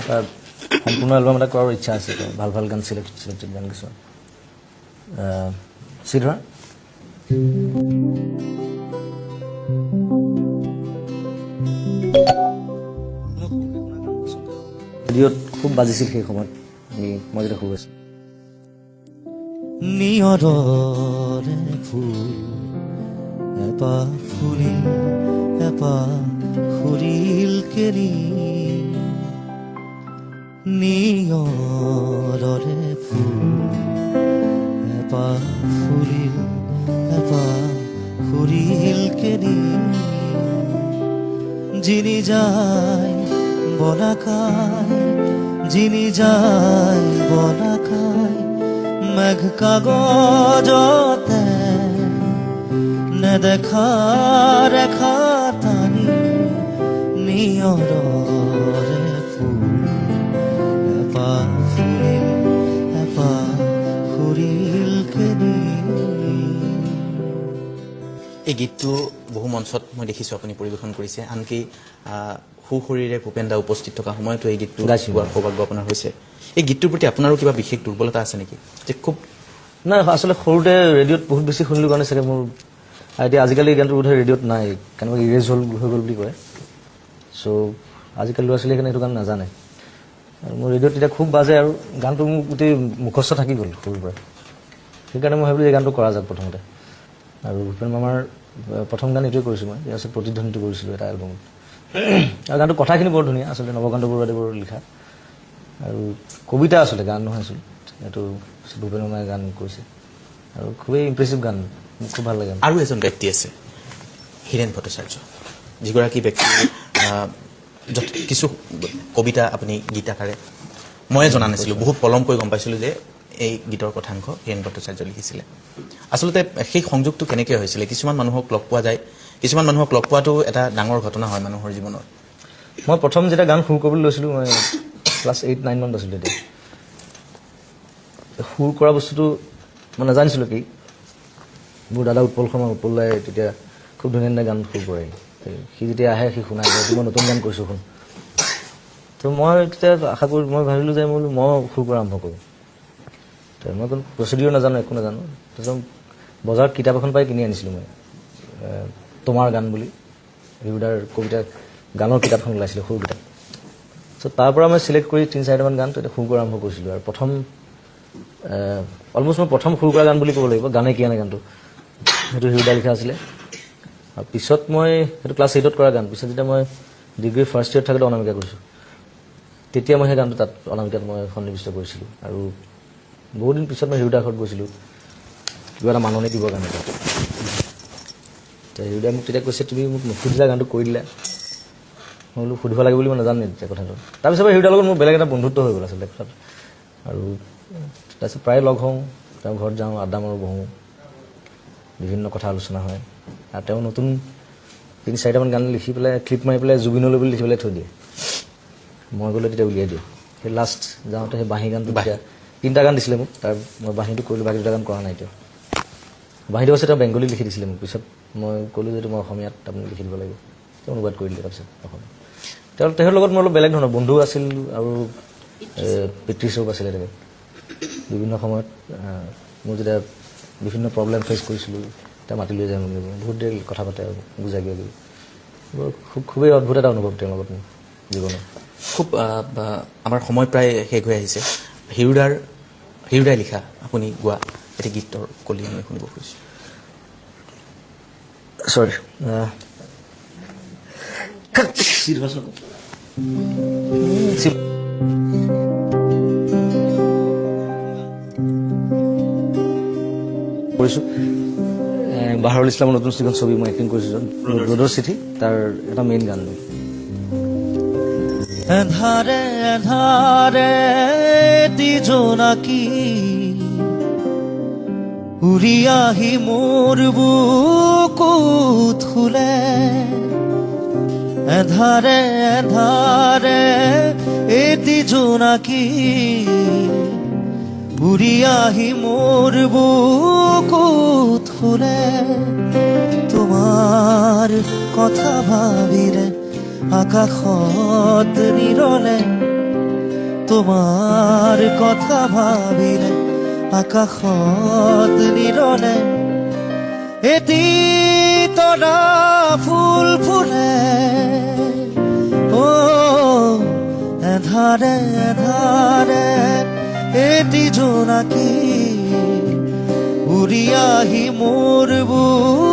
তাৰ সম্পূৰ্ণ এলবাম এটা কৰাৰ ইচ্ছা আছে, ভাল ভাল গান, চিলেক্টেড গান কিছুমান। চিধৰা ৰেডিঅ'ত খুব বাজিছিল সেই সময়ত, আমি মই যেতিয়া সৰু আছিলোঁ। নিয়ৰৰে ফুল এপাহ ফুলিল, এপাহ ফুৰিল কেনি, নিয়ৰৰে ফুল এপাহ ফুলিল, এপাহ ফুৰিল কেনি, জিনি যায় বলাকায়, জিনি যায় বলাকায়, মেঘ কাগজতে নেদেখা ৰেখা টানি, নিয়ৰৰে ফুল এপাহ ফুলিল, এপাহ ফুৰিল কেনি। এই গীতটো বহু মঞ্চত মই দেখিছোঁ আপুনি পৰিৱেশন কৰিছে, আনকি সুশৰীৰে ভূপেন দা উপস্থিত থকা সময়তো এই গীতটো গাইছোঁ। গোৱাৰ সৌভাগ্য আপোনাৰ হৈছে। এই গীতটোৰ প্ৰতি আপোনাৰো কিবা বিশেষ দুৰ্বলতা আছে নেকি? যে খুব নাই, আচলতে সৰুতে ৰেডিঅ'ত বহুত বেছি শুনিলোঁ কাৰণে চাগে মোৰ, এতিয়া আজিকালি গানটো বোধহয় ৰেডিঅ'ত নাই, কেনেকুৱা ইৰেজ হৈ গ'ল বুলি কয়। চ' আজিকালি ল'ৰা ছোৱালীয়ে সেইকাৰণে সেইটো গান নাজানে। আৰু মোৰ ৰেডিঅ'ত তেতিয়া খুব বাজে আৰু গানটো মোৰ গোটেই মুখস্থ থাকি গ'ল সৰুৰ পৰা, সেইকাৰণে মই ভাবিলোঁ এই গানটো কৰা যাওক প্ৰথমতে। আৰু ভূপেন মামাৰ প্ৰথম গান এইটোৱে কৰিছোঁ মই, ইয়াৰ পিছত প্ৰতিধ্বনিটো কৰিছিলোঁ এটা এলবামত। আৰু গানটোৰ কথাখিনি বৰ ধুনীয়া আচলতে, নৱকান্ত বৰুৱাদেৱৰ লিখা আৰু কবিতা, আচলতে গান নহয় আচলতে এইটো, ভূপেন মামাই গান কৰিছে আৰু খুবেই ইমপ্ৰেছিভ গান, মোক খুব ভাল লাগে। আৰু এজন ব্যক্তি আছে, হীৰেণ ভট্টাচাৰ্য, যিগৰাকী ব্যক্তি কিছু কবিতা আপুনি গীত আকাৰে, ময়ে জনা নাছিলোঁ, বহুত পলমকৈ গম পাইছিলোঁ যে এই গীতৰ কথাংশ হীৰেণ ভট্টাচাৰ্য লিখিছিলে। আচলতে সেই সংযোগটো কেনেকৈ হৈছিলে? কিছুমান মানুহক লগ পোৱা যায়, কিছুমান মানুহক লগ পোৱাটো এটা ডাঙৰ ঘটনা হয় মানুহৰ জীৱনত। মই প্ৰথম যেতিয়া গান সুৰ কৰিবলৈ লৈছিলোঁ, মই ক্লাছ 8 9 মানত আছিলোঁ তেতিয়া। সুৰ কৰা বস্তুটো মই নাজানিছিলোঁ কি। মোৰ দাদা উৎপল শৰ্মা, উৎপল দাই তেতিয়া খুব ধুনীয়া ধুনীয়া গান সুৰ কৰে। সি যেতিয়া আহে সি শুনাই যায়, মই নতুন গান কৰিছোঁ শুন। তো মই তেতিয়া আশা কৰি মই ভাবিলোঁ যে বোলো মই সুৰ কৰা আৰম্ভ কৰোঁ। তো মই কোনো প্ৰচিডিউৰ নাজানো, একো নাজানো। তাৰপিছত বজাৰত কিতাপ এখন পাই কিনি আনিছিলোঁ মই, তোমাৰ গান বুলি ৰিউদাৰ কবিতা গানৰ কিতাপখন ওলাইছিলে, সুৰ কিতাপ। চ' তাৰ পৰা মই চিলেক্ট কৰি 3 4টামান গান তেতিয়া সুৰ কৰা আৰম্ভ কৰিছিলোঁ। আৰু প্ৰথম অলমষ্ট মই প্ৰথম সুৰ কৰা গান বুলি ক'ব লাগিব, গানে কি আনে গানটো, সেইটো হিৰুদা লিখা আছিলে। আৰু পিছত মই সেইটো ক্লাছ 8ত কৰা গান, পিছত যেতিয়া মই ডিগ্ৰী ফাৰ্ষ্ট ইয়েৰত থাকোঁতে অনামিকা কৰিছোঁ, তেতিয়া মই সেই গানটো তাত অনামিকাত মই সন্নিৱিষ্ট কৰিছিলোঁ। আৰু বহুত দিন পিছত মই হিৰুদাৰ ঘৰত গৈছিলোঁ কিবা এটা মাননি দিবৰ কাৰণে। তো হিৰুদাই মোক তেতিয়া কৈছে, তুমি মোক নুসুধিলা গানটো কৰি দিলা। মই বোলো সুধিব লাগে বুলি মই নাজানো তেতিয়া কথাটো। তাৰপিছত হিৰুদাৰ লগত মোৰ বেলেগ এটা বন্ধুত্ব হৈ গ'ল আচলতে কথাটো। আৰু তাৰপিছত প্ৰায় লগ হওঁ, তেওঁৰ ঘৰত যাওঁ, আড্ডা মাৰোঁ, বহোঁ, বিভিন্ন কথা আলোচনা হয়। আৰু তেওঁ নতুন 3 4টামান গান লিখি পেলাই ক্লিপ মাৰি পেলাই জুবিনলৈ বুলি লিখি পেলাই থৈ দিয়ে, মই গ'লে তেতিয়া উলিয়াই দিওঁ। সেই লাষ্ট যাওঁতে সেই বাঁহী গানটো তেতিয়া 3টা গান দিছিলে মোক, তাৰ মই বাঁহীটো কৰিলোঁ, বাকী 2টা গান কৰা নাই তেওঁ। বাঁহীটো আছে তেওঁ বেংগলী লিখি দিছিলে মোক, পিছত মই ক'লোঁ যে মই অসমীয়াত আপুনি লিখি দিব লাগিব, তেওঁ অনুবাদ কৰি দিলে তাৰপিছত অসমীয়া। তেওঁৰ লগত মোৰ অলপ বেলেগ ধৰণৰ বন্ধু আছিল আৰু পিতৃস্বৰূপ আছিলে তেখেত। বিভিন্ন সময়ত মোৰ যেতিয়া বিভিন্ন প্ৰব্লেম ফেচ কৰিছিলোঁ, তেওঁ মাতি লৈ যায় মোক, বহুত দেৰি কথা পাতে আৰু বুজাই কিবা কিবি। বৰ খুবেই অদ্ভুত এটা অনুভৱ তেওঁৰ লগত মোৰ জীৱনত। খুব আমাৰ সময় প্ৰায় শেষ হৈ আহিছে। হিৰুদাই লিখা আপুনি গোৱা এটি গীতৰ কলি আমি শুনিব খুজিছোঁ। চৰি, কৰিছোঁ বাহাৰুল ইছলামৰ নতুন যিখন ছবি মই এক্টিং কৰিছোঁ, ৰ'দৰ চিঠি, তাৰ এটা মেইন গান। এন্ধাৰে এন্ধাৰে এটি জোনাকী উৰি আহি মোৰ বুকুত শুলে, এন্ধাৰে এন্ধাৰে এটি জোনাকী উৰি আহি মোৰ বুকুত শুলে, তোমাৰ কথা ভাবিলে আকাশত নিৰলে তোমাৰ কথা ভাবিলে আকাশত নিৰলে এটি তৰা ফুল ফুলে। অ, এন্ধাৰে এন্ধাৰে এটি জোনাকী উৰি আহি মোৰ বুকুত।